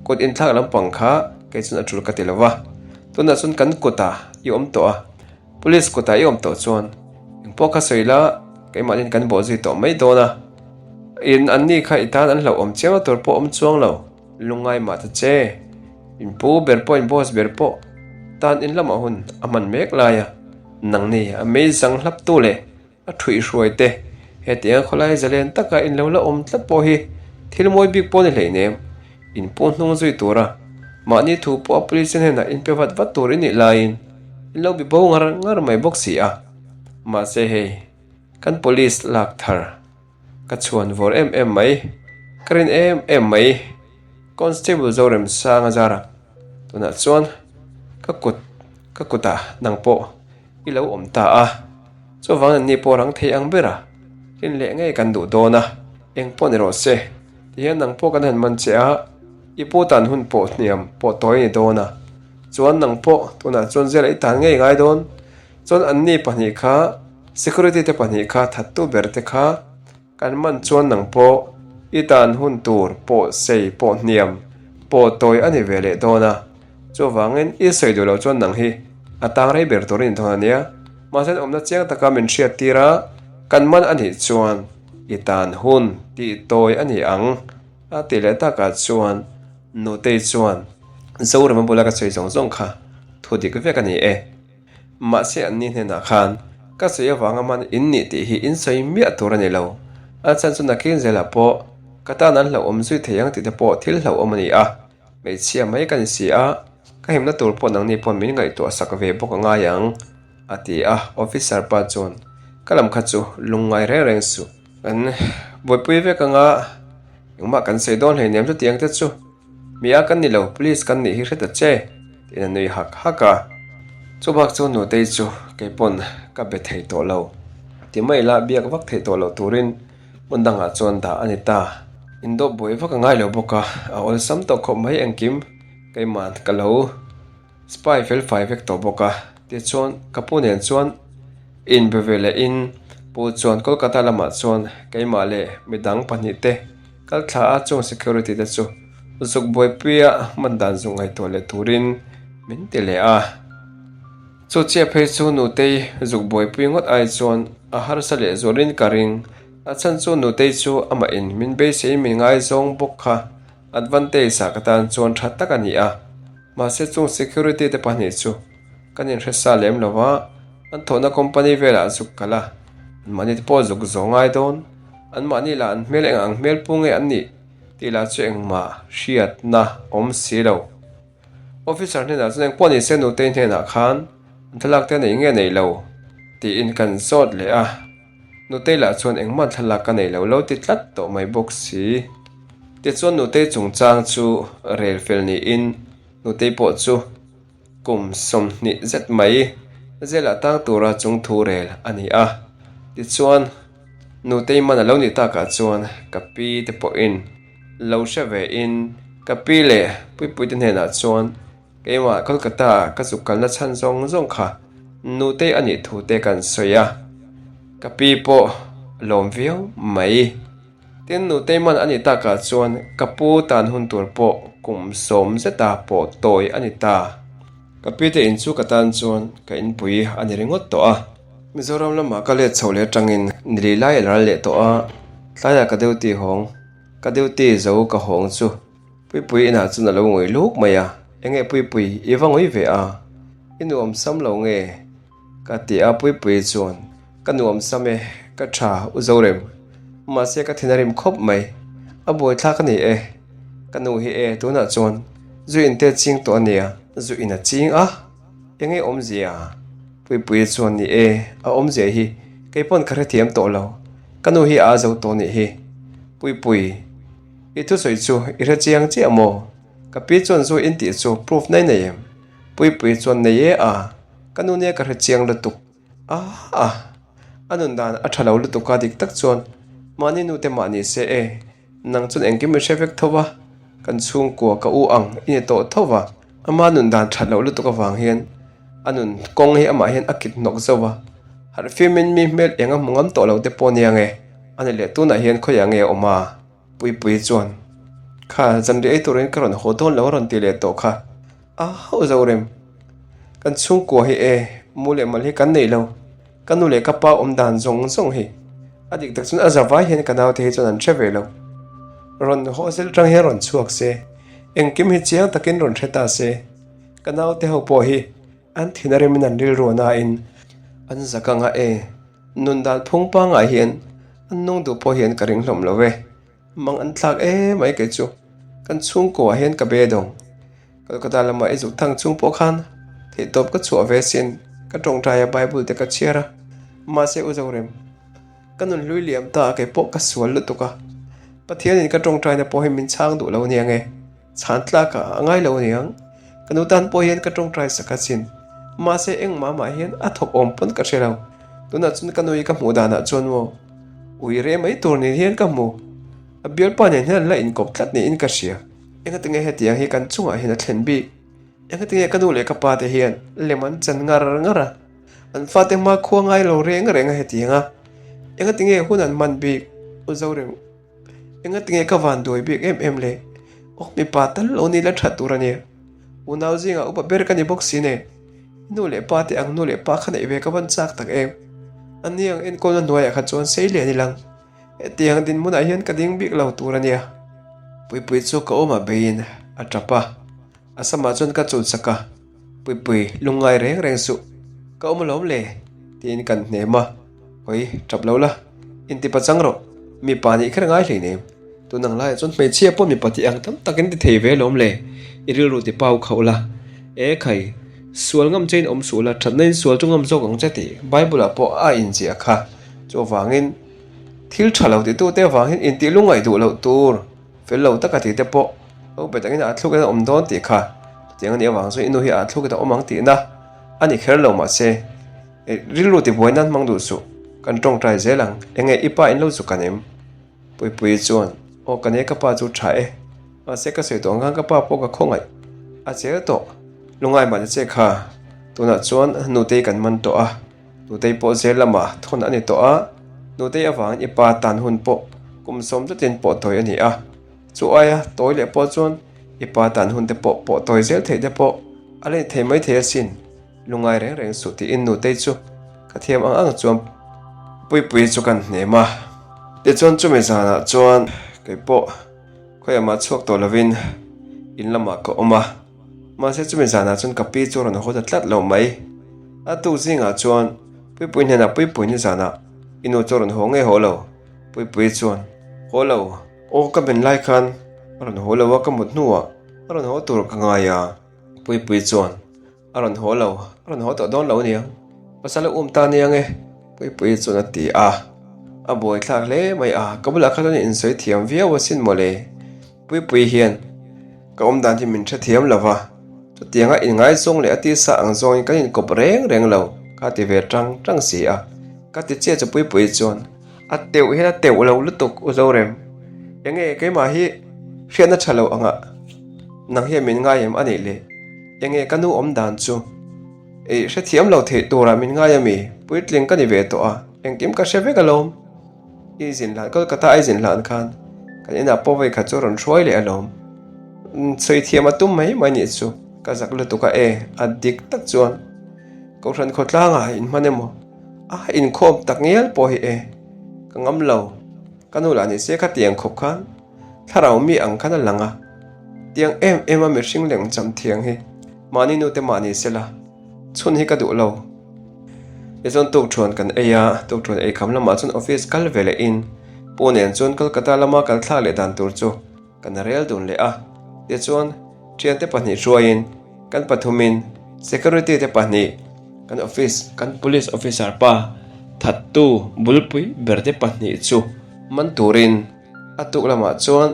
Kut inthlak lampang kha kei chuan a tul ka ti lo va, tunah chuan kan kutah i awm tawh a, Police kutah i awm tawh chuan engpawh kha sawi la, keimahnin kan bawh zui tawh mai dawn a, in anni kha i tan an hlauhawm chiam a tur pawh awm chuang lo. Lungngai mah ta che, in pu ber pawh in boss ber pawh tan in lamah hun a hman mek lai a, nangni a mei zang hlaptu leh a thuihhruai te hetianga khawlai zalen taka in lo la awm tlat pawh hi thil mawi bik pawh ni hleinem, in pu hnung zui tura mahni thu pawh a police hnenah in pe vat vat tur i nih laiin in lo bi bo ngar ngar mai bawk si a, mahse hei kan police lak thar. Ka chhuan vawr em em mai, ka rin em em mai. Constable Zoremsanga zara tunah chuan ka kut ka kutah nang pawh i lo awm ta a, chuvang an ni pawh rang thei ang bera rin leh ngei kan duh dawn a, eng pawh ni rawh se tihian nang pawh kan han man che a, i pu tan hun pawh hniam pawh tawi a ni dawn a, chuan nang pawh tunah chuan zela i tan ngei ngai dawn. Chuan anni pahnih kha, security te pahnih kha thattu ber te kha kan man chuan nang pawh i tan hun tur pawh sei pawh hniam pawh tawi a ni ve leh dawn a. Chuvangin i sawi duh loh chuan nang hi a tang rei ber tur a ni dawn a nia. Mahse awmna chiang taka min hriat tir a, kan man a nih chuan i tan hun tih tawi a ni ang a tih leh takah chuan Nutei chuan Zorema bula ka sawi zawng zawng kha thu dik vek a ni e. Mahse anni hnenah khan, Ka sawi avanga man in nih tih hi in sawi miah tur a ni lo. A chhan chu nakin zelah pawh ka tan an hlauhawm zui thei ang tih te pawh thil hlauhawm a ni a. Hmeichhia mai ka ni si a, ka himna tur pawh nangni paw'n min ngaihtuah sak ve bawk a ngai ang, a ti a. Officer pa chuan, Ka lam kha chu lungngai reng reng suh. Kan buaipui vek anga engmah kan sawi dawn hleinem chutiang te chu. Mi a kan ni lo, police kan nih hi hre ta che, tiin a nui hak hak a. Chubak chu Nutei chu kei pawn ka be thei tawh lo. Ti mai la biak vak thei tawh loh turin hmun dangah chuan dah a ni ta. Indawp buai vak a ngai lo bawk a, a awlsam tawh khawp mai engkim keimah ka lo spy fel fai vek tawh bawk a. Tichuan ka pu nen chuan inbe ve lehin pu chuan Kolkata lamah chuan keimah leh midang pahnihte Kal thla a chung security te chu zuk buaipuia hman dan zuk ngaihtuah leh turin min ti leh a. Chu chiah phei chu Nutei zuk buaipui ngawt ai chuan a harsa leh zualin ka ring. A chhan chu Nutei chu amah in min beisei min ngaizawng bawk kha advantage ah ka tan chuan tha tak a ni a. Mahse chung security te pahnih chu kan inhre sa lem lo va, an thawhna company velah zuk kal a, anmahni te pawh zuk zawh ngai dawn. Anmahni lah an hmel eng ang hmel pu nge an nih tih lah chu engmah hriatna awm si lo. Officer hnenah chuan engpawh ni se nutei hnenah khan an thlalak te nei nge nei lo tiin kan zawt leh a, nutei lah chuan engmah thlalak ka nei lo lo ti tlat tawh mai bawk si. Tichuan nutei chungchang chu rel fel niin nutei pawh chu Kum 20 zet mai zelah tang tura chung thu rel a ni a. Tichuan, Nutei man a lo nih takah chuan ka pi te pawhin lo hre vein ka pi leh Puipui te hnenah chuan keimah Kolkata ka zuk kalna chhan zawng zawng kha Nutei a nih thu te kan sawi a. Ka pi pawh a lawm viau mai. Tin, Nutei man a nih takah chuan ka pu tan hun tur pawh kum sawm zeta pawh tawi a ni ta. Ka pite in chu ka tan chuan ka inpui a ni ringawt tawh a. Mizoram lamah ka let chho leh atangin nili lai a ral leh tawh a, tlaiah ka duty hawng, ka duty zo ka hawng chu Puipui inah chuan a lo ngawih luk mai a, Enge Puipui, i va ngawih ve a? I nuam sam lo nge? Ka ti a Puipui chuan, Ka nuam sam e, ka tha u Zorem. Mahse ka thin a rim khawp mai. A buaithlak a ni e. Ka nu hi e, tunah chuan zu in te ching tawh a nia. Zu in a ching a, enge awmzia? Puipui chuan ni e, a awmzia hi kei pawn ka hrethiam tawh lo. Ka nu hi a zo tawh nih hi. Puipui, i thusawi chu i hrechiang chiah maw? Ka pi chuan zu in tih chu proof nai nei em? Puipui chuan nei e a. Ka nu nia ka hre chiang lutuk a a, a nun dan a tha lo lutuk a dik tak chuan mahni nu te mah ni se e, nang chuan engkim i hre vek tho va, kan chhungkua ka u ang i ni tawh tho va, ama nun dan that loh lutuk avang hian a nun kawng hi amah hian a kit hnawk zauh va, harh fimin mi hmel eng a hmu ngam tawh lo te pawh nia nge a ni leh tunah hian khawiah nge a awm a? Puipui chuan, Kha, zanriah ei turin ka rawn haw dawn lo a rawn ti leh tawh kha. A hauh zo rem. Kan chhungkua hi e, mu leh mal hi kan neih lo. Ka nu leh ka pa awm dan zawng zawng hi. A dik tak chuan a zavai hian ka naute hi chuan an hre ve lo. Rawn haw zel tang hian rawn chhuak se, engkim hi chiang takin rawn hre ta se. Ka naute ho pawh hi an thin a remin an rilru a nain an zak anga e. Nun dan phung pangah hian an nung duh pawh hian ka ring hlawm lo e. Mang an thlak em mai kei chu. Kan chhungkuah hian ka be dawng. Kolkata lamah i zuk thang chung pawh khan theihtawp ka chhuah ve sin. Ka tawngtai a Bible te ka chhiar a. Mahse u Zorem, ka nun hlui liam ta a kei pawh ka sual lutuk a. Pathianin ka tawngtaina pawh hi min chhang duh lo nia nge. Chhan tlak ah a ngai lo aniang. Ka nu tan pawh hian ka tawngtai sak a chin. Mahse engmah mah hian a thawk awm pawn ka hre lo. Tunah chuan ka nui ka hmuh danah chuan maw ui reh mai tur ni hian ka hmu. A bialpa nen hian an la inkawp tlat niin ka hria. Engatinge hetiang hi kan chungah hian a thlen bik? Engatinge ka nu leh ka pa te hian lem an chan ngar ngar a? An fate hma khua ngai lo reng reng a hetiang a. Engatinge hun an man bik? U Zorem. Engatinge ka van duai bik em em le? Awk mipa tal lo ni la that tur a nia. Unau zingah upa ber ka ni bawk si nen. I nu leh pa te ang nu leh pa kha neih ve ka van chak tak em. Ani ang enkawlna hnuaiah kha chuan sei leh a ni lang. Hetiang dinhmunah hian ka ding bik lo tur a nia. Puipui chu ka awmah beiin a tap a. A samah chuan ka chulh sak a, Puipui, lungngai reng reng suh, ka awm alawm le, tiin kan hnem a, Hawi, tap lo la, intipa chang rawh, mipa nih kher ngai hleinem, tun ang laiah chuan hmeichhia pawh mipa tih ang tam takin ti thei ve alawm le, i rilru ti pau khauh la, E khai, sual ngam chein awm suh la, thatna in sual chu ngam zawk ang che tih Bible-ah pawh a inziah kha, chuvangin thil tha lo titute avangin intih lungngaih duh loh tur. Fel lo taka tih te pawh lo pe takin a thluk in a awm dawn tih kha chutiang a nih avang chuan i nu hi a thluk in a awm ang tihna. A ni kher lo mahse, rilru tibuai nan hmang duh suh, kan tawngtai zel ang, enge i pa in lo chu kan em? Puipuii chuan, Aw ka ne ka pa chu tha e, mahse ka sawi tawh ang khan ka pa pawh ka khawngaih a chel tawh, lungai mahni che kha, tunah chuan nutei kan man tawh a, nutei pawh zel lamah thawn a ni tawh a, nutei avangin i pa tan hun pawh kum sawm zetin pawh tawi a ni a, chu aia tawi leh pawh chuan i pa tan hun te pawh pawh tawi zel theih te pawh a la ni thei maithei asin. Lungai reng reng suh tiin nutei chu ka thiam ang ang chuan Puipuii chu kan hnem a. Tichuan chumi zanah chuan kei pawh khawiah mah chhuak tawh lovin in lamah ka awm a. Mahse chumi zanah chuan ka pi chu a rawn haw ta tlat lo mai. A tuk zingah chuan Puipuii hnenah Puipui ni zanah i nu chu a rawn haw ngei haw lo. Puipuii chuan haw lo. Aw ka ben lai khan a rawn haw lo a ka mut hnuah a rawn haw tur ka ngai a. Puipuii chuan A rawn haw lo, a rawn haw tawh dawn lo aniang. Pasal a um ta aniang e, Puipuii chuan a ti a. A buaithlak hle mai a, ka bulah khan chuan insawi thiam viau asin mawle. Puipuii hian ka awm dan hi min hrethiam lo va, chutianga inngaizawng leh a tisa ang zawngin kan inkawp reng reng lo, ka ti ve tang tang si a. Ka ti chiah chu Puipuii chuan a teuh hian a teuh lo lutuk u Zorem. Enge keimah hi hriatna tha lo angah nang hian min ngai em anih le? Enge ka nu awm dan chu? Ei, hrethiam lo theih turah min ngai ami? Puitling ka ni ve tawh a, engkim ka hre vek alawm. I zin hlan, Kolkata a i zin hlan khan kan inah pawh vei khat chu a rawn hruai leh alawm. Sawi thiam a tum mai mai nih chu ka zak lutuk a e, a dik tak chuan Kohhran khawtlangah inhman emaw a inkhawm tak ngial pawh hi e, ka ngam lo. Ka nu lah ni se khatiang khawp khan thlarau mi ang khan a lang a, tiang em em a mihring leng cham thiang hi mahni nu te mahni se la, chhun hi ka duh lo. Tichuan tukthuan kan ei a, tukthuan ei kham lamah chuan office kal ve leh in Pu nen chuan Kolkata lama kal thlak leh dan tur chu kan rel dun leh a, tichuan thiante pahnih hruaiin kan pathumin security te pahnih kan office kan police officer pa thattu bulpui ber te pahnih chu man turin a tuk lamah chuan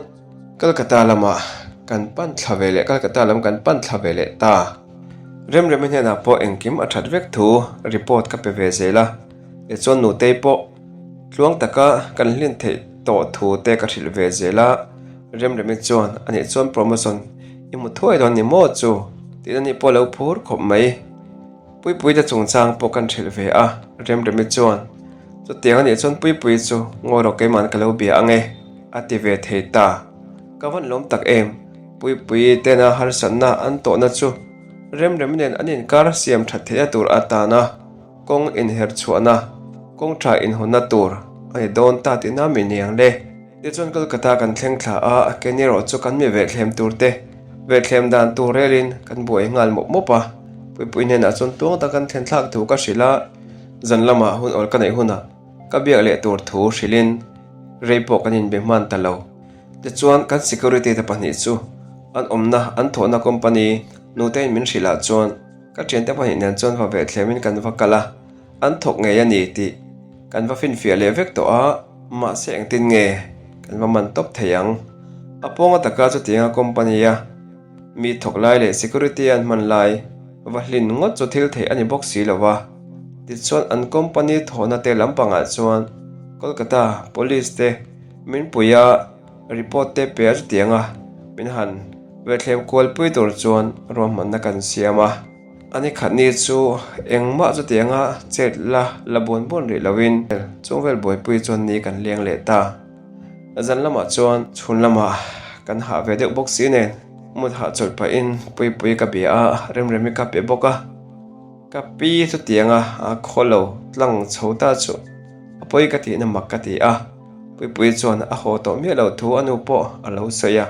Kolkata lamah kan pan thla ve leh Kolkata lam kan pan thla ve leh ta. Remremi hnenah pawh engkim a that vek thu report ka pe ve zel a, tichuan nutei pawh Tluang taka kan hlin theih tawh thu te ka hrilh ve zel a, Remremi chuan anih chuan promotion i hmu thuai dawn ni maw chu tih na ni pawh lo phur khawp mai. Puipui te chungchang pawh kan hrilh ve a, Remremi chuan chutiang anih chuan Puipui chu ngawi rawh keiman ka lo bia ang e a ti ve thei ta. Ka van lawm tak em, Puipui tena harsatna an tawhna chu Remremi nen an inkar siam that theihna tur atana Kawng inher chhuahna, kawng tha inhawnna tur a ni dawn ta tihna mi niang le. Tichuan Kolkata kan thleng thla a, keini erawh chu kan mi vehthlem tur te, vehthlem dan tur relin kan buai nghal mawp mawp a. Puipui hnenah chuan tuang tak kan thlen thlak thu ka hrilh a, zan lamah hun awl ka neih hunah ka biak leh tur thu hrilhin rei pawh kan inbe hman ta lo. Tichuan kan security te pahnih chu an awmna an thawhna company nutein min hrilh ah chuan, Ka thiante pahnih nen chuan va ve thlemin kan va kal a, an thawk ngei a ni tih kan va finfiah leh vek tawh a, mahse engtin nge kan va man tawp thei ang? A pawnga taka chutianga company a mi thawk lai leh security an hman lai va hlin ngawt chu thil theih a ni bawk si lo va, tichuan an company thawhna te lampangah chuan Kolkata police te min pui a, report te pe a chutianga min han Vethlem kualpui tur chuan ruahmanna kan siam a, a ni khat ni chu engmah chutianga chet la la buan buan rih loin chung vel buaipui chuan ni kan leng leh ta. Zan lamah chuan chhun lamah kan hah ve deuh bawk si nen mut hahchawlh pahin Puipui ka bia a, Remremi ka pe bawk a. Ka pi chutianga a khaw lo tlang chho ta chu a pawi ka tihna mak ka ti a, Puipui chuan a haw tawh miah lo thu a nu pawh a lo sawi a,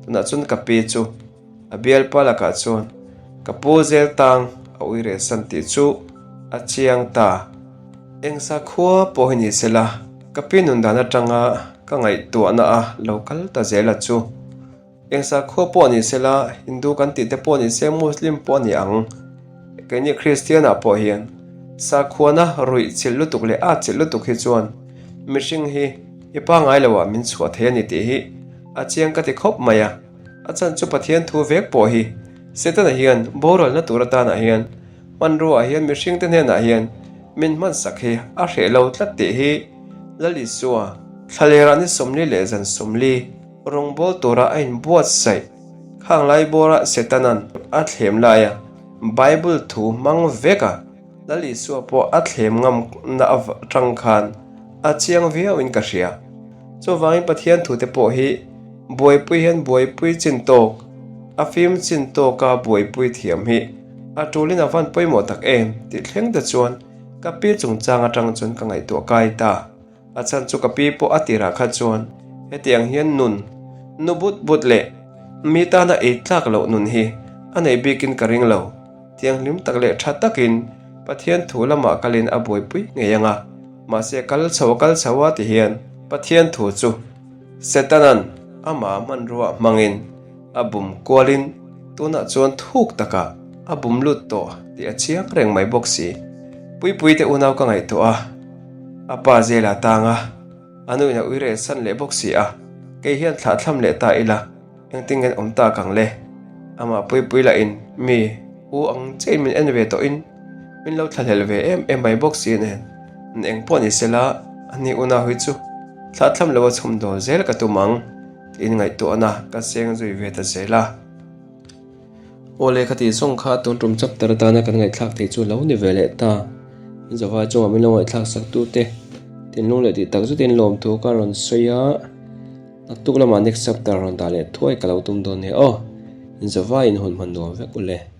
tunah chuan ka pi chu a bialpa lakah chuan ka pu zel tang a ui reh san tih chu a chiang ta. Eng sakhua pawh hi ni sela ka pi nun dan atanga ka ngaihtuahna a lo kal ta zel a chu. Eng sakhua pawh ni sela, Hindu kan tih te pawh ni se, Muslim pawh ni ang. Keini Kristian ah pawh hian sakhuana ruih chilh lutuk leh at chilh lutuk hi chuan mihring hi i pangngai lo ah min chhuah thei a ni tih hi a chiang ka ti khawp mai a. A chan chu Pathian thu vek pawh hi Setana hian boralna tur atanah hian. hmanrua ah hian mihringte hnenah hian min hmansak hi a hreh lo tlat tih hi Lal Isua thlalerah ni 40 leh zan 40 rawngbâwl tura a inbuatsaih khang lai bawra Setana'n a thlem laia Bible thu hmang vek a Lal Isua pawh a thlem ngamna atang khan a chiang viauin ka hria. Chuvangin Pathian thute pawh hi buaipui hian buaipui chin tawk, a fim chin tawka buaipui thiam hi a tulin a van pawimawh tak em tih thleng te chuan ka pi chungchang atang chuan ka ngaihtuah kai ta. A chhan chu ka pi pawh a tirah kha chuan hetiang hian nun nu but but leh mi tana ei tlak loh nun hi a nei bikin ka ring lo. Thianghlim tak leh tha takin Pathian thu lamah kalin a buaipui ngei ang a, mahse kal chho a kal chho a ti hian Pathian thu chu Setana'n amah hmanrua hmangin a bum kualin tunah chuan thuk takah a bum lut tawh tih a chiang reng mai bawk si. Puipuite unau ka ngaihtuah a, a pa zela tang a, a nuin a uire san leh bawk si a, kei hian thlahthlam leh ta ila. Engtin nge awm tak ang le? Amah Puipui lahin mi u ang chiahin min en ve tawhin min lo thlahlel ve em em mai bawk si nen. Eng pawh ni sela ani unau hi chu thlahthlam lo a chhum dawl zel ka tum ang tiin ngaihtuahna ka seng zui ve ta zel a. Aw le khati zawng kha tun tum chapter atana kan ngaihthlak thei chu lo ni ve leh ta. In zavai chungah min lo ngaihthlak sak tute thinlung leh tih tak zetin lawmthu ka rawn sawi a. Naktuk lamah next chapter rawn dah leh thuai ka lo tum dawn nia aw. In zavaiin hun hman nuam vek u le.